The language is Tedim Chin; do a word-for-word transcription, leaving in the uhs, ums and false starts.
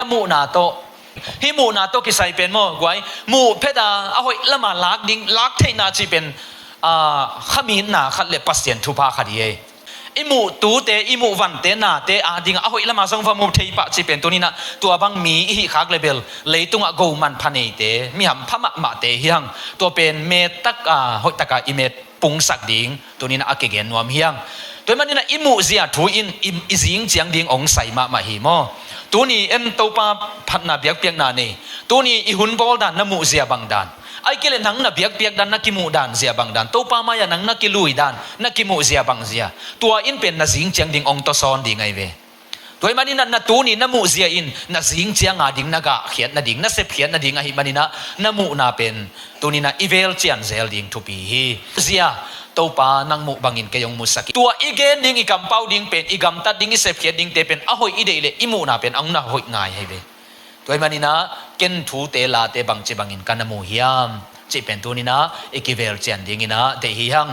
Muhna tawh, hih muhna tawh kisai pen maw guai, muh phet a a hoih lama lak ding, lak theihna cih pen, ah, khamitna khat le Pasian thupha khat hi ei. I muh tute, i muh vante, nate adingah a hoih lama zong va mu thei pah cih pen tuninah tua bang mi i hih khak le bel leitungah go manpha neite, miham pha mahmahte hi hang. Tua pen met taka hoih taka i met pungsak ding tuninah a kigen nuam hi hang. Tua hi maninah i muhzia thu in i, i zing ciang ding ong sai mahmah hi maw? Tuni en Topa phatna biakpiakna nei. Tuni i hun bawl dan na muhzia bang dan, ai kei le nang na biakpiak dan, na kimuh dan zia bang dan, Topa mai-ah nang na kilui dan, na kimuh zia bang zia, tua in pen na zing ciang ding ong tawsawn ding ahi ve. Tua hi maninah na tuni na muhzia in na zing cianga ding, na gahkhiat nading, na sepkhiat nading ahi maninah na muhna pen tuninah i vel cianzel ding thupi hi. Zia, Topa nang muh bangin kei ong musak hi. Tua i gen ding, i kampau ding pen, i gamtat ding, i sepkhiat dingte pen a hoih i deih le i muhna pen ong na hoih ngai ahi ve. Tua hi maninah ken thute late bangci bangin ka na mu hiam cih pen tuninah i kivel cian dinginah deih hi hang.